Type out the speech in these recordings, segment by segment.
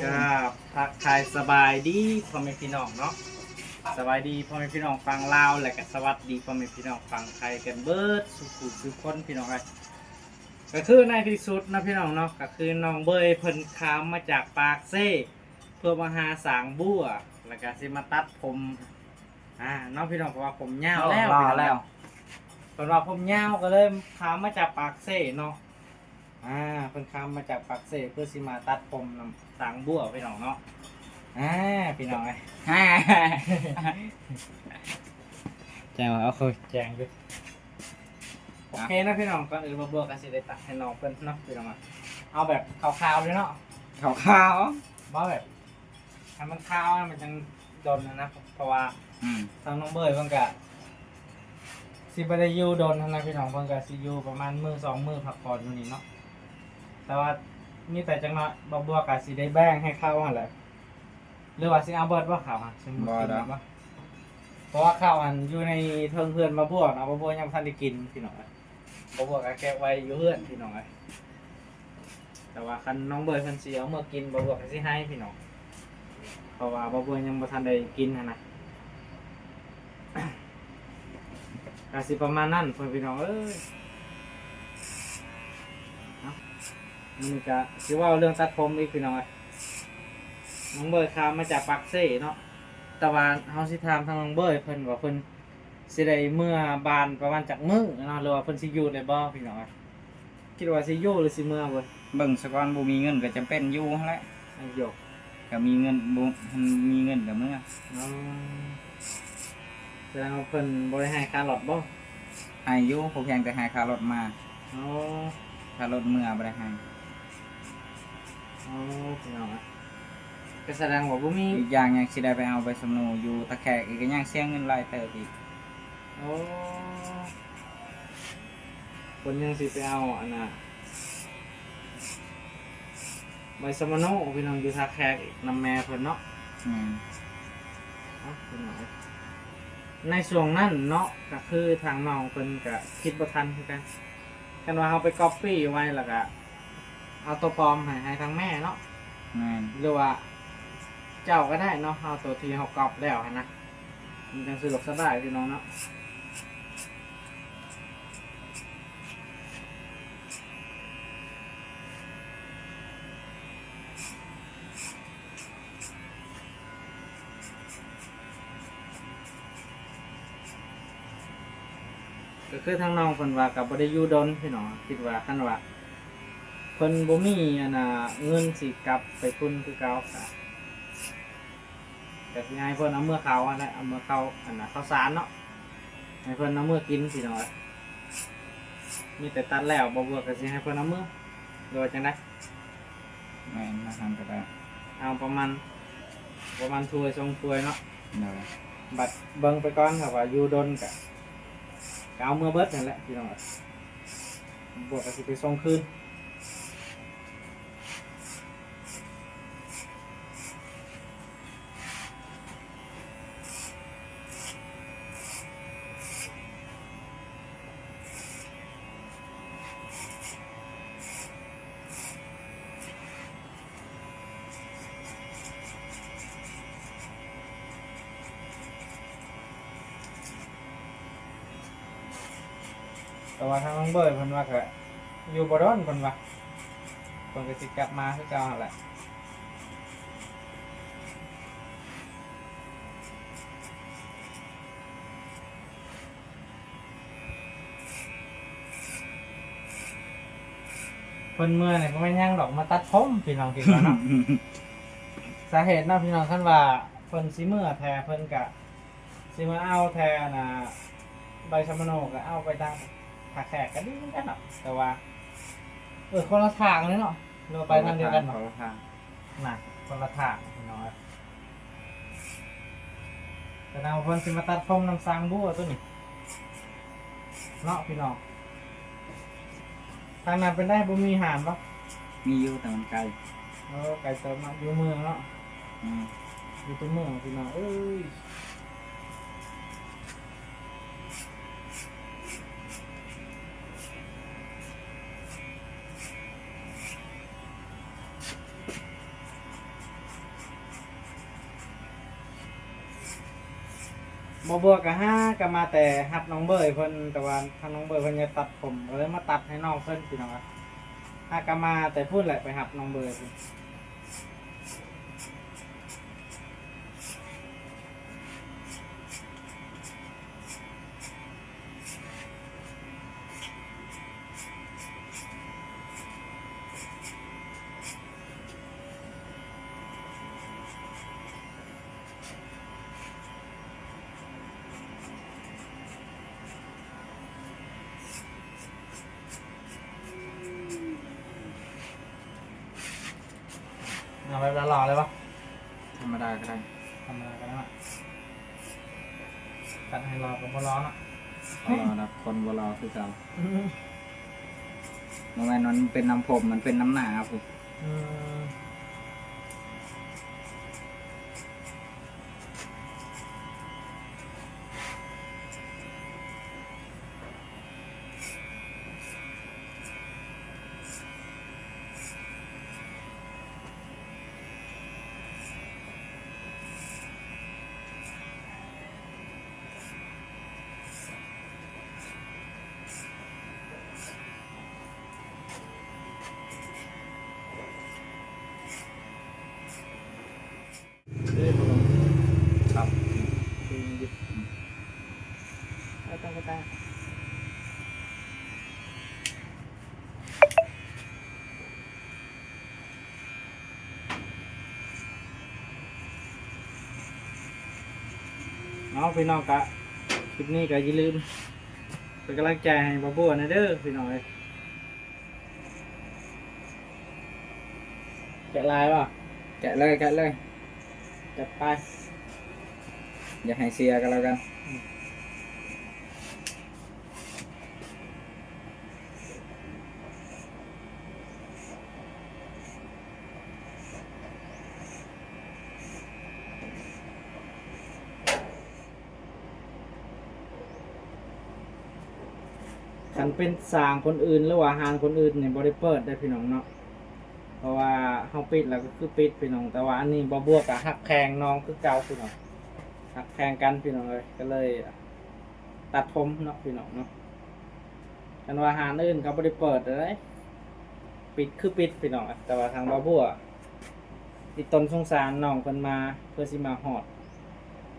ກາບທັກທາຍສະບາຍດີພໍ່ແມ່ພີ່ນ້ອງເນາະ, ສະບາຍດີພໍ່ແມ່ພີ່ນ້ອງຝັ່ງລາວ ແລະກະສະຫວັດດີພໍ່ແມ່ພີ່ນ້ອງຝັ່ງໄທກັນເບິດສູ່ຜູ້ສູ່ຄົນພີ່ນ້ອງເອີຍ. ກະຄືໃນທີ່ສຸດເນາະພີ່ນ້ອງເນາະ, ກະຄືນ້ອງເບີຍເພິ່ນຂ້າມມາຈາກປາກເຊ ເພື່ອມາຫາສ້າງບົວ ແລະກະຊິມາຕັດຜົມ ອ່າ ເນາະພີ່ນ້ອງ, ເພາະວ່າຜົມຍາວແລ້ວ ເນາະ ພີ່ນ້ອງ ແລ້ວ ເພິ່ນວ່າຜົມຍາວ ກໍເລີຍຂ້າມມາຈາກປາກເຊເນາະ. ອ່າ ເພິ່ນຂ້າມມາຈາກປາກເຊ ເພື່ອຊິມາຕັດຜົມນຳສ້າງບົວພີ່ນ້ອງເນາະ. ອ່າ ພີ່ນ້ອງເອີຍ ແຈ້ງວ່າ ໂອເຄ ແຈ້ງຢູ່. ໂອເຄເນາະພີ່ນ້ອງ, ກ່ອນອື່ນບ່າວບົວກໍຊິໄດ້ຕັດໃຫ້ນ້ອງເພິ່ນເນາະພີ່ນ້ອງ. ເອົາແບບຂາວໆເລີຍເນາະ, ຂາວໆ ບໍ່ແບບ ໃຫ້ມັນຂາວ ໃຫ້ມັນຈັ່ງດົນນະ, ເພາະວ່າ ອືມ ທາງນ້ອງເບີຍເພິ່ນກະຊິບໍ່ໄດ້ຢູ່ດົນຫັ້ນນະພີ່ນ້ອງ, ເພິ່ນກະຊິຢູ່ປະມານມື້ສອງມື້ພັກຜ່ອນຢູ່ນີ້ເນາະ. ແຕ່ວ່າມີແຕ່ຈັກໜ້ອຍ ບ່າວບົວກະຊິໄດ້ແບ່ງໃຫ້ເຂົາຫັ້ນແຫຼະ. ຫຼືວ່າຊິເອົາເບິດບໍ່ເຂົ້າຫັ້ນ? ຊິໝົດກິນເບິດບໍ່? ເພາະວ່າເຂົ້າຫັ້ນຢູ່ໃນເທິງເຮືອນບ່າວບົວເນາະ, ບ່າວບົວຍັງບໍ່ທັນໄດ້ກິນພີ່ນ້ອງ. ບ່າວບົວກໍເກັບໄວ້ຢູ່ເຮືອນພີ່ນ້ອງເອີຍ. ແຕ່ວ່າຄັນນ້ອງເບີຍເພິ່ນຊິເອົາເມືອກິນ ບ່າວບົວກໍຊິໃຫ້ພີ່ນ້ອງ, ເພາະວ່າບ່າວບົວຍັງບໍ່ທັນໄດ້ກິນຫັ້ນນະ. ກໍຊິປະມານນັ້ນພໍ່ແມ່ພີ່ນ້ອງເອີຍ. ເອົາ ມື້ນີ້ກໍຊິເວົ້າເລື່ອງຕັດຜົມອີກພີ່ນ້ອງເອີຍ. ນ້ອງເບີຍຂ້າມມາຈາກປາກເຊເນາະ, ແຕ່ວ່າເຮົາຊິຖາມທາງນ້ອງເບີຍເພິ່ນວ່າເພິ່ນ ຊິໄດ້ເມືອບ້ານປະມານຈັກມື້ເນາະ ຫຼືວ່າເພິ່ນຊິຢູ່ໄດ້ບໍ່ພີ່ນ້ອງ? ຄິດວ່າຊິຢູ່ຫຼືຊິເມືອເບິດ? ເບິ່ງສາກ່ອນ, ບໍ່ມີເງິນກໍຈຳເປັນຢູ່ຫັ້ນແຫຼະ. ອາໂຢ ກໍມີເງິນ ບໍ່ມີເງິນກໍເມືອ. ອໍ ສະແດງວ່າເພິ່ນບໍ່ໄດ້ໃຫ້ຄ່າລົດບໍ່? ໃຫ້ຢູ່, ພໍພຽງແຕ່ໃຫ້ຄ່າລົດມາ. ອໍ ຄ່າລົດເມືອບໍ່ໄດ້ໃຫ້. ອໍ ພີ່ນ້ອງເອີຍ, ກໍສະແດງວ່າບໍ່ມີ. ອີກຢ່າງຍັງຊິໄດ້ໄປເອົາໃບສຳເນົາຢູ່ທ່າແຂກອີກ, ກໍຍັງເສຍເງິນຫຼາຍເຕີບອີກ. ໂອ້ ເພິ່ນຍັງຊິໄປເອົາອັນນ່າ ໃບສຳມະໂນພີ່ນ້ອງ ຢູ່ທ່າແຂກອີກນຳແມ່ເພິ່ນເນາະ. ແມ່ນ. ເອົາ ພີ່ນ້ອງເອີຍ, ໃນຊ່ວງນັ້ນເນາະ ກໍຄືທາງນ້ອງເພິ່ນກໍຄິດບໍ່ທັນຄືກັນ. ຄັນວ່າເຮົາໄປກັອບປີ້ໄວ້ ແລ້ວກໍເອົາໂຕປອມໃຫ້ ໃຫ້ທາງແມ່ເນາະ. ແມ່ນ. ຫຼືວ່າເຈົ້າກໍໄດ້ເນາະ, ເອົາໂຕທີ່ເຮົາກັອບແລ້ວຫັ້ນນະ, ມັນຈັ່ງສະດວກສະບາຍພີ່ນ້ອງເນາະ. ກໍຄືທາງນ້ອງເພິ່ນວ່າກໍບໍ່ໄດ້ຢູ່ດົນພີ່ນ້ອງ, ຄິດວ່າຄັນວ່າເພິ່ນບໍ່ມີອັນນ່າເງິນຊິກັບໄປພຸ້ນຄືເກົ່າ ກໍ ກໍຊິໃຫ້ເພິ່ນເອົາເມືອເຂົ້າຫັ້ນແຫຼະ, ເອົາເມືອເຂົ້າ ອັນນ່າ ເຂົ້າສານເນາະ, ໃຫ້ເພິ່ນເອົາເມືອກິນພີ່ນ້ອງເອີຍ. ມີແຕ່ຕັດແລ້ວ ບ່າວບົວກໍຊິໃຫ້ເພິ່ນເອົາເມືອ ຫຼືວ່າຈັ່ງໃດ? ແມ່ນ ມາທຳກໍໄດ້ ເອົາປະມານ ປະມານຖ້ວຍສອງຖ້ວຍເນາະ. ໂດຍ. ບັດເບິ່ງໄປກ່ອນ ຖ້າວ່າຢູ່ດົນກໍ ກໍເອົາເມືອເບິດນັ້ນແຫຼະພີ່ນ້ອງເອີຍ, ບ່າວບົວກໍຊິໄປສົ່ງຄືນ. ແຕ່ວ່າທາງນ້ອງເບີຍເພິ່ນວ່າກະຢູ່ບໍ່ດົນເພິ່ນວ່າ, ເພິ່ນກະຊິກັບມາຄືເກົ່າຫັ້ນແຫຼະ. ເພິ່ນເມືອນີ້ບໍ່ແມ່ນຫຍັງດອກ ມາຕັດຜົມ ພີ່ນ້ອງຄິດວ່າເນາະ. ສາເຫດເນາະ ພີ່ນ້ອງ ຄັນວ່າເພິ່ນຊິເມືອແທ້ ເພິ່ນກະຊິມາເອົາແທ້ ອັນນ່າ ໃບສຳມະໂນ ກະເອົາໄປທາງທ່າແຂກກະດີຄືກັນເນາະ, ແຕ່ວ່າ ເອີ ຄົນລະທາງເລີຍເນາະ ຫຼືວ່າໄປທາງດຽວກັນເນາະ? ຄົນລະທາງ. ນະ ຄົນລະທາງພີ່ນ້ອງເອີຍ. ສະແດງວ່າເພິ່ນຊິມາຕັດຜົມນຳຊ່າງບົວໂຕນີ້ເນາະພີ່ນ້ອງ. ທາງນັ້ນເປັນໃດ ບໍ່ມີຮ້ານບໍ່? ມີຢູ່ ແຕ່ມັນໄກ. ເອີ ໄກເຕີບເນາະ ຢູ່ເມືອງເນາະ. ອືມ ຢູ່ຕົວເມືອງພີ່ນ້ອງເອີຍ. ແ ບໍ່ບົວກໍຫາກໍມາແຕ່ຮັບນ້ອງເບີຍເພິ່ນ ແຕ່ວ່າທາງນ້ອງເບີຍເພິ່ນຢາກຕັດຜົມ ກໍເລີຍມາຕັດໃຫ້ນ້ອງເພິ່ນ ພີ່ນ້ອງເອີຍ. ຫາກໍມາແຕ່ພຸ້ນແຫຼະ ໄປຮັບນ້ອງເບີຍເພິ່ນ. ເອົາແບບຫຼໍ່ໆເລີຍບໍ່? ທຳມະດາກໍໄດ້. ທຳມະດາກໍໄດ້ເນາະ. ຕັດໃຫ້ຫຼໍ່ກໍບໍ່ຫຼໍ່ເນາະ. ບໍ່ຫຼໍ່ດອກ ຄົນບໍ່ຫຼໍ່ຄືເກົ່າ. ບໍ່ແມ່ນມັນເປັນນຳຜົມ ມັນເປັນນຳໜ້າພຸ້ນ. ອືມ. ເອົາ ພີ່ນ້ອງ ກະ ຄລິບນີ້ກະຢ່າລືມເປັນກຳລັງໃຈໃຫ້ບ່າວບົວແດ່ເດີ ພີ່ນ້ອງເອີຍ. ແກະລາຍບໍ່? ແກະເລີຍ ແກະເລີຍ ຈັດໄປ. ຢ່າໃຫ້ເສຍກັນແລ້ວກັນ. ອືມ. ຄັນເປັນສ້າງຄົນອື່ນ ຫຼືວ່າຮ້ານຄົນອື່ນນີ້ບໍ່ໄດ້ເປີດເດ້ພີ່ນ້ອງເນາະ, ເພາະວ່າເຮົາປິດແລ້ວກໍຄືປິດພີ່ນ້ອງ. ແຕ່ວ່າອັນນີ້ບ່າວບົວກໍຮັກແພງນ້ອງຄືເກົ່າພີ່ນ້ອງ, ຮັກແພງກັນພີ່ນ້ອງເອີຍ, ກໍເລີຍຕັດຜົມເນາະພີ່ນ້ອງເນາະ. ຄັນວ່າຮ້ານອື່ນເຂົາບໍ່ໄດ້ເປີດເດ້, ປິດຄືປິດພີ່ນ້ອງ, ແຕ່ວ່າທາງບ່າວບົວ ຕິດຕົ້ນສົງສານນ້ອງເພິ່ນມາ ເພື່ອຊິມາຮອດ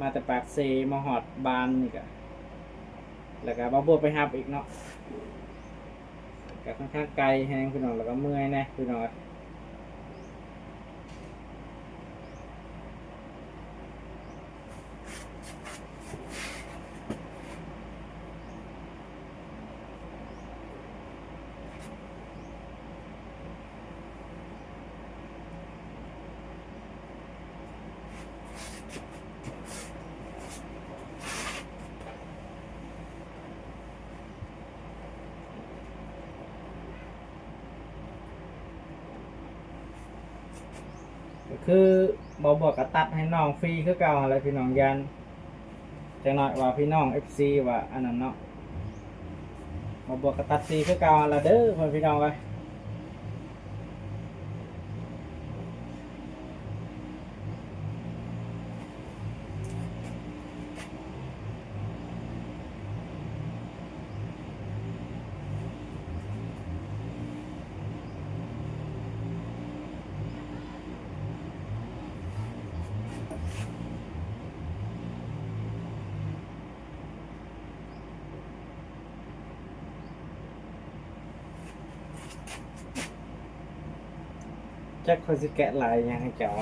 ມາແຕ່ປາກເຊມາຮອດບ້ານນີ້ກະ ແລ້ວກະບ່າວບົວໄປຮັບອີກເນາະ, ກະຄ່ອນຂ້າງໄກແຮງພີ່ນ້ອງ, ແລ້ວກະເມື່ອຍແດ່ພີ່ນ້ອງ. ກໍຄືບ່າວບົວກໍຕັດໃຫ້ນ້ອງຟຣີຄືເກົ່າຫັ້ນແຫຼະພີ່ນ້ອງ, ຢ້ານຈັກໜ້ອຍວ່າພີ່ນ້ອງເອັຟຊີວ່າອັນນັ້ນເນາະ. ບ່າວບົວກໍຕັດຟຣີຄືເກົ່າຫັ້ນລະເດີ ພໍ່ແມ່ພີ່ນ້ອງເອີຍ. ຈັກຂ້ອຍຊິແກະລາຍຫຍັງໃຫ້ເຈົ້າ.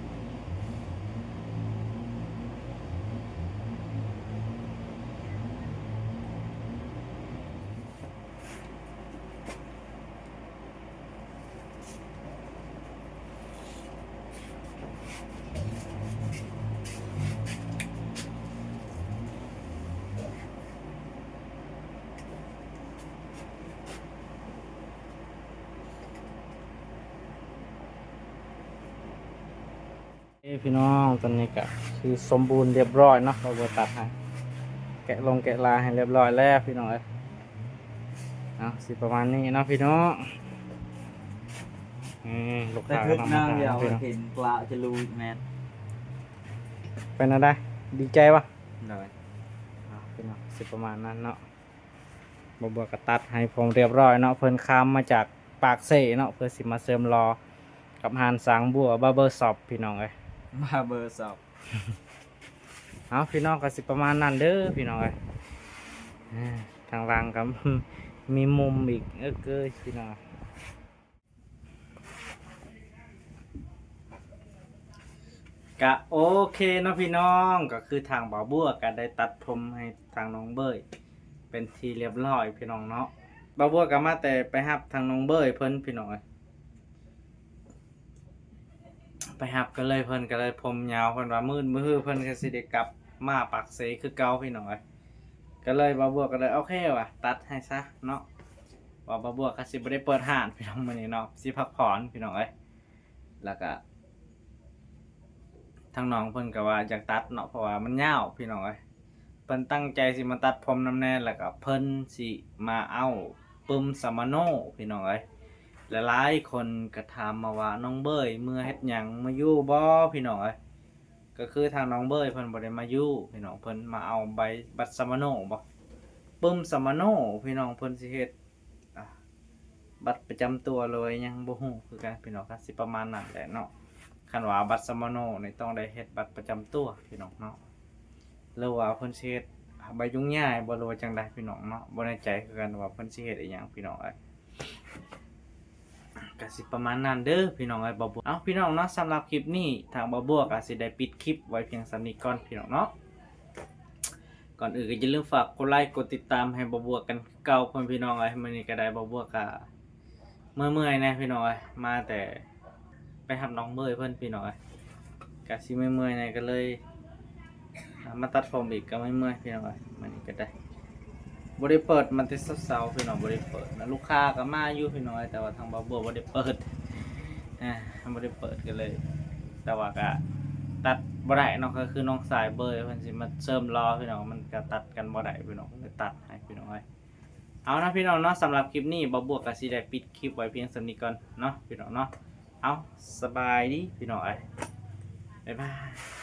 ເ ເອີ ພີ່ນ້ອງ ຕອນນີ້ກະຄືສົມບູນຮຽບຮ້ອຍເນາະ ບ່າວບົວຕັດໃຫ້ ແກະລົງແກະລາໃຫ້ຮຽບຮ້ອຍແລ້ວພີ່ນ້ອງເອີຍ. ເອົາ ຊິປະມານນີ້ເນາະພີ່ນ້ອງ. ນີ້ລູກຄ້າກຳລັງມາທາງພີ່ນ້ອງ ເຫັນກະຈະລູກແມ່ນ ເປັນແນວໃດ ດີໃຈບໍ່? ໂດຍ ເອົາ ພີ່ນ້ອງ ຊິປະມານນັ້ນເນາະ. ບ່າວບົວກະຕັດໃຫ້ຜົມຮຽບຮ້ອຍເນາະ ເພິ່ນຂ້າມມາຈາກປາກເຊເນາະ ເພື່ອຊິມາເສີມຫຼໍ່ກັບຮ້ານສາງບົວບາເບີຊັອບ ພີ່ນ້ອງເອີຍ ບາເບີຊັອບ. ເອົາ ພີ່ນ້ອງ ກະຊິປະມານນັ້ນເດີພີ່ນ້ອງເອີຍ. ທາງຫຼັງກະມີມຸມອີກ ເອີ ເກີຍພີ່ນ້ອງ. ກະໂອເຄເນາະພີ່ນ້ອງ ກະຄືທາງບ່າວບົວກະໄດ້ຕັດຜົມໃຫ້ທາງນ້ອງເບີຍເປັນທີ່ຮຽບຮ້ອຍພີ່ນ້ອງເນາະ. ບ່າວບົວກະມາແຕ່ໄປຮັບທາງນ້ອງເບີຍເພິ່ນພີ່ນ້ອງເອີຍ ໄປຮັບກະເລີຍ ເພິ່ນກະເລີຍຜົມຍາວ ເພິ່ນວ່າມື້ອື່ນມື້ຮືເພິ່ນກະຊິໄດ້ກັບມາປາກເຊຄືເກົ່າພີ່ນ້ອງເອີຍ. ກະເລີຍບ່າວບົວກະເລີຍໂອເຄວ່າ ຕັດໃຫ້ຊະເນາະ ວ່າບ່າວບົວກະຊິບໍ່ໄດ້ເປີດຮ້ານພີ່ນ້ອງ ມື້ນີ້ເນາະ ຊິພັກຜ່ອນພີ່ນ້ອງເອີຍ. ແລ້ວກະທາງນ້ອງເພິ່ນກະວ່າຢາກຕັດເນາະ ເພາະວ່າມັນຍາວພີ່ນ້ອງເອີຍ ເພິ່ນຕັ້ງໃຈຊິມາຕັດຜົມນຳແດ່ ແລ້ວກະເພິ່ນຊິມາເອົາປຶ້ມສຳມະໂນພີ່ນ້ອງເອີຍ. ຫຼາຍໆຄົນກະຖາມມາວ່າ ນ້ອງເບີຍເມືອເຮັດຫຍັງ ມາຢູ່ບໍ່ພີ່ນ້ອງເອີຍ? ກະຄືທາງນ້ອງເບີຍເພິ່ນບໍ່ໄດ້ມາຢູ່ພີ່ນ້ອງ ເພິ່ນມາເອົາໃບບັດສຳມະໂນບໍ່ ປຶ້ມສຳມະໂນພີ່ນ້ອງ ເພິ່ນຊິເຮັດ ອາ ບັດປະຈຳຕົວ ຫຼືວ່າຫຍັງບໍ່ຮູ້ຄືກັນພີ່ນ້ອງ ກະຊິປະມານນັ້ນແຫຼະເນາະ. ຄັນວ່າບັດສຳມະໂນນີ້ຕ້ອງໄດ້ເຮັດບັດປະຈຳຕົວພີ່ນ້ອງເນາະ ຫຼືວ່າເພິ່ນຊິເຮັດໃບຢຸ້ງຍ້າຍບໍ່ ຫຼືວ່າຈັ່ງໃດພີ່ນ້ອງເນາະ ບໍ່ແນ່ໃຈຄືກັນວ່າເພິ່ນຊິເຮັດອີ່ຫຍັງພີ່ນ້ອງເອີຍ. ກະຊິປະມານນັ້ນເດີພີ່ນ້ອງເອີຍ ບ່າວບົວ. ເອົາ ພີ່ນ້ອງເນາະ ສຳລັບຄລິບນີ້ທາງບ່າວບົວກະຊິໄດ້ປິດຄລິບໄວ້ພຽງສ່ຳນີ້ກ່ອນພີ່ນ້ອງເນາະ. ກ່ອນອື່ນກະຢ່າລືມຝາກກົດໄລກົດຕິດຕາມໃຫ້ບ່າວບົວກັນຄືເກົ່າເພິ່ນພີ່ນ້ອງເອີຍ. ມື້ນີ້ກະໄດ້ ບ່າວບົວກະເມື່ອຍໆແດ່ພີ່ນ້ອງເອີຍ ມາແຕ່ໄປຮັບນ້ອງເບີຍເພິ່ນພີ່ນ້ອງເອີຍ ກະຊິເມື່ອຍໆແດ່ ກະເລີຍ ອ່າ ມາຕັດຜົມອີກກະເມື່ອຍໆພີ່ນ້ອງເອີຍ. ມື້ນີ້ກະໄດ້ບໍ່ໄດ້ເປີດມາແຕ່ເຊົ້າໆພີ່ນ້ອງ ບໍ່ໄດ້ເປີດນະ ລູກຄ້າກະມາຢູ່ພີ່ນ້ອງເອີຍ ແຕ່ວ່າທາງບ່າວບົວບໍ່ໄດ້ເປີດ ອ່າ ບໍ່ໄດ້ເປີດກະເລີຍ ແຕ່ວ່າກະຕັດບໍ່ໄດ້ເນາະ ກະຄືນ້ອງຊາຍເບີຍເພິ່ນຊິມາເສີມຫຼໍ່ພີ່ນ້ອງ ມັນກະຕັດກັນບໍ່ໄດ້ພີ່ນ້ອງ ກະເລີຍຕັດໃຫ້ພີ່ນ້ອງເອີຍ. ເອົານະພີ່ນ້ອງເນາະ ສຳລັບຄລິບນີ້ບ່າວບົວກະຊິໄດ້ປິດຄລິບໄວ້ພຽງສ່ຳນີ້ກ່ອນເນາະພີ່ນ້ອງເນາະ. ເອົາ ສະບາຍດີພີ່ນ້ອງເອີຍ ບາຍບາຍ.